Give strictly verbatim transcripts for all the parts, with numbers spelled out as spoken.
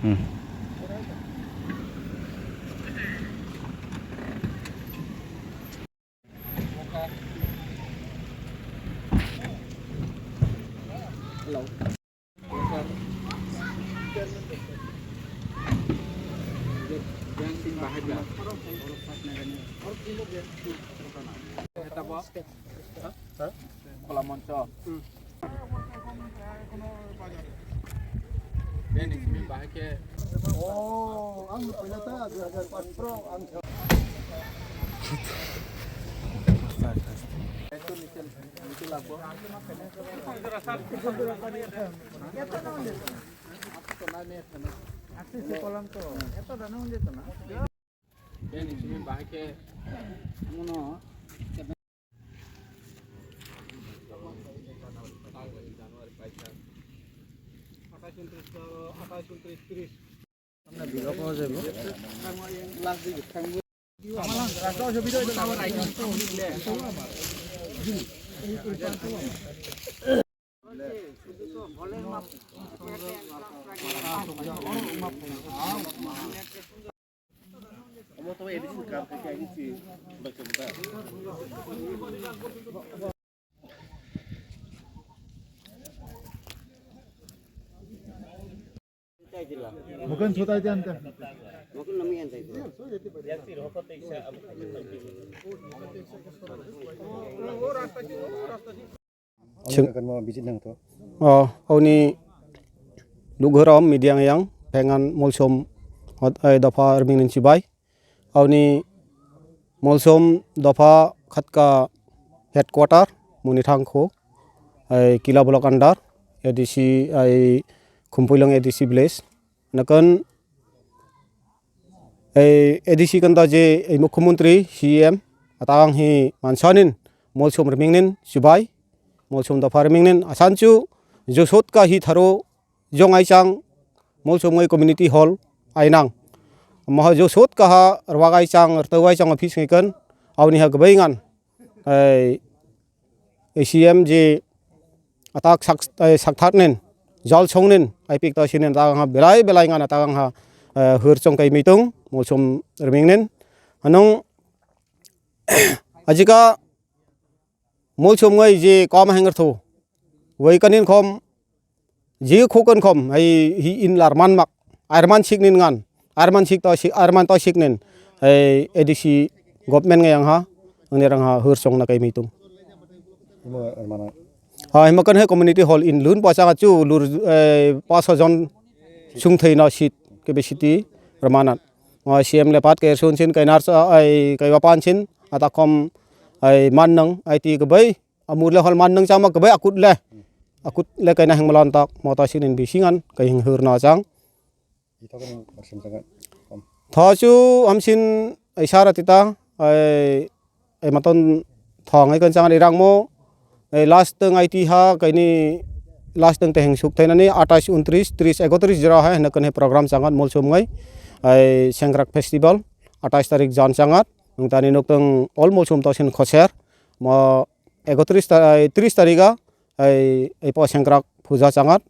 Hmm. Khula moncho. Bini simi bahai khe. Oh, ang paila ta dui hajar pachpro ang. Bini simi bahai khe. Muno. Mukun sutai tiyan tiyan. Chwng-, o, aoni lughwrok media yang phengan Molsom hot-, ai dopha rwming ni chibai. Aoni Molsom dopha khatka headquarter Munithang kho, ai Kila block under A D C, ai Khumpuilong A D C village. Nakon, ei, A D C kanta je, ei, Mukhyamantri, C M, atang hi mansanin, Molsom rwmingnin, chibai, Molsom dopha rwmingnin, asanchu, josot ka hi tharo, jong ai chang, Molsom ngai community hall, ainang. Maha josot ka ha, rwag ai chang, rtau ai chang, office ngai kan, aoni ha gbai ngan. Ei, A C M je atak sak, eh, saktharnen, jol songnen, aipik ta sinen ta ha belai belai ngana ta ha, eh, hur chong kai mitung, Molsom rwmingnen. Anong ajika Molsom ngai je kom hanger tho. Wai kanin khom je khokon khom, ai hi in lar man mak, ar man sik nin ngan, ar man sik to sik, ar man to sik nin, ai A D C government ngai ang ha, ang ni rang ha, hur song na kai mitung. Imo ar mana? Ha, imo kan hai community hall in lun pa changa chu lur, eh, pa so jon sung thei no seat capacity rwmana. Ngo C M le pat ke sun sin kai nar sa, ai kai wa pan sin, ata khom, ai man nang, ai ti ke bai, amur le hol man nang chama ke bai akut le. Akut le kaina heng malon tak mota sinin bisingan kai heng hur na chang. Ito ko ni asim chang. Tho chu amsin ai sara tita ai, ai maton thong ai kan chang ri rang mo. Ai last teng ai ti ha kaini last teng te heng suk thainani atais untris tris ekotris jora hai hena kan he program changat Molsom ngai. Ai Sengkrak festival atais tarik jan changat. Nung tani nok teng all Molsom to sin khoser. Mo ekotris ta-, ai, tris tarikha, ai, ai, po Sengkrak puja changat.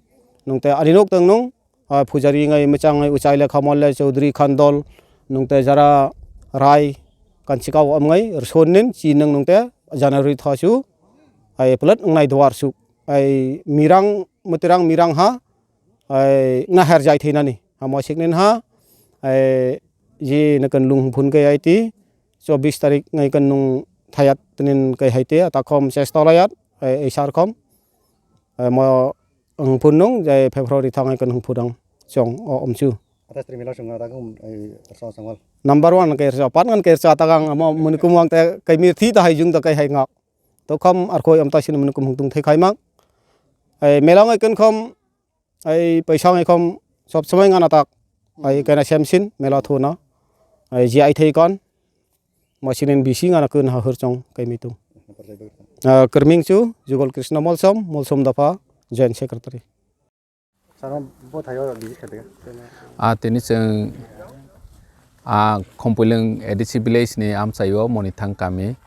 Nungte ani nok teng nung, ah, pujari ngai mechang ngai uchai le khamol le Chaudhary Khandol, nungte jara Rai kanchikao am ngai rson nin chi nung nungte January thasu, ai, pelet ngnai duar suk, ai, mirang, mutirang mirang ha, ai, naher jai theinani. Amo siknin ha, ai, ji nakan lung phun kai ai ti, chobis tarik ngai kan nung thayat tinin kai hai te, atakhom chesta layat, ai, ai sarkhom, ai, mo ang phun nung, jai February thang ngai kan hung phudang chong, o, omchu. Atas trimila sunga ta kum, ai, rsa sangwal. Number one kai rsa, pat ngan kai rsa, atagang amo muni kumwang te kai mir thi ta hai jung ta kai hai ngak. To khom arkhoi amta sin muni kum hung tung thai khai mak. Ai, melang ai kan khom, ai paisa ngai khom sob somoi ngana tak. Ai kaina semsin mela thuna. Ai ji ai thei kon. Masinin bisi ngana kun ha hur chong kai mitu. Ah, Kerming chu Jugol Krishna Molsom, Molsom dopha Joint Secretary. Sano bo thayo visit khabe. Ah, tini chwng, ah, Khompoilwng A D C village ni amchaio Monithang kami,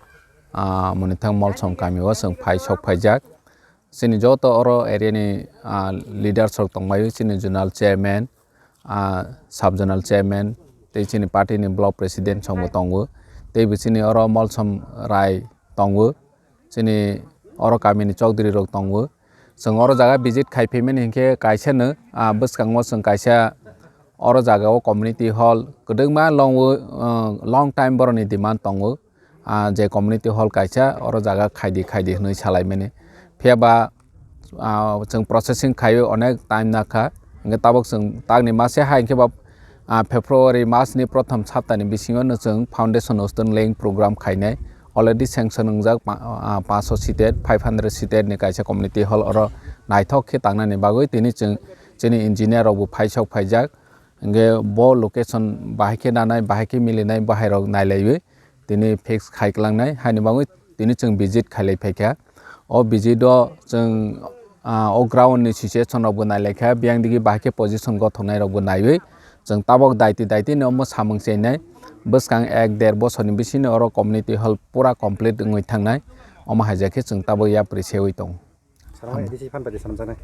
ah, Monithang Molsom kami o chwng phai sok phaijak. Chini joto oro area ni, ah, leaders rok tongbaio, chini zonal chairman, ah, sub zonal chairman, tei chini party ni block president songbo tongo, tei bo chini oro Molsom Rai tongo, chini oro kami ni chowdhury rok tongo. Chwng oro jaga visit khai phaimani hinkhe kaisa no, ah, bwskango chwng kaisa oro jaga o community hall kwdwkma long, ah, long time borok ni demand tongo. Ah, je community hall kaisa oro jaga khaidi khaidi hwnwi salaimani. Phiya ba, ah, chwng processing khaiwi onek time nakha. Hwnkhe tabuk chwng takni mase hai hwnkhe ba, ah, February mas ni prothom saptani bisingo no chwng foundation stone laying program khainai. Already sanction wngjak pa-, ah, panchsho seated, five hundred seated ni kaisa community hall oro naithok khe tangnani bagwi tini chwng chini engineer rokbo phaisok phaijak. Hwnkhe bo location bahai khe nanai, bahai khe milinai, bahai rok nailaiwi tini fix khai kwlangnai, haini bagwi tini chwng visit khailai phaikha. O visit o chwng, ah, o ground ni situation rokbo nailaikha, biyang digi bahai khe position gothoknai rokbo naiwi chwng tabok daiti daiti ni omo samung chenai. Bwskang ek der bosorni bisingo oro community hall pura complete wngwi thangnai, omo haijakhe chwng tabok yapri sewi tongo. Sir, omo A D C fund bai de swnamjaknai?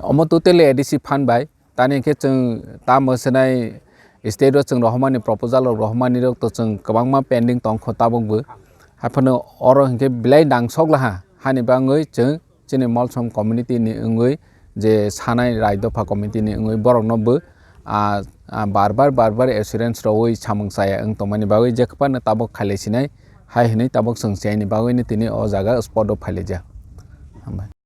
Omo totally A D C fund bai. Tani hwnkhe chwng tamo swnai state o chwng rohormani proposal rok rohormani rok to chwng kwbangma pending tongkho tabukbo. Haiphano oro hwnkhe belai nangsok laha. Hani bagwi chwng chini Molsom community ni wngwi je sanai Rai Dopha committee ni wngwi borokno bo, ah, ah, bar bar, bar bar assurance rwui samung chaya wng tongmani bagwi je kwphano tabuk khailai sinai hai hwnwi tabuk chwng chaini bagwino tini o jaga spot o phailaijak. Hambai.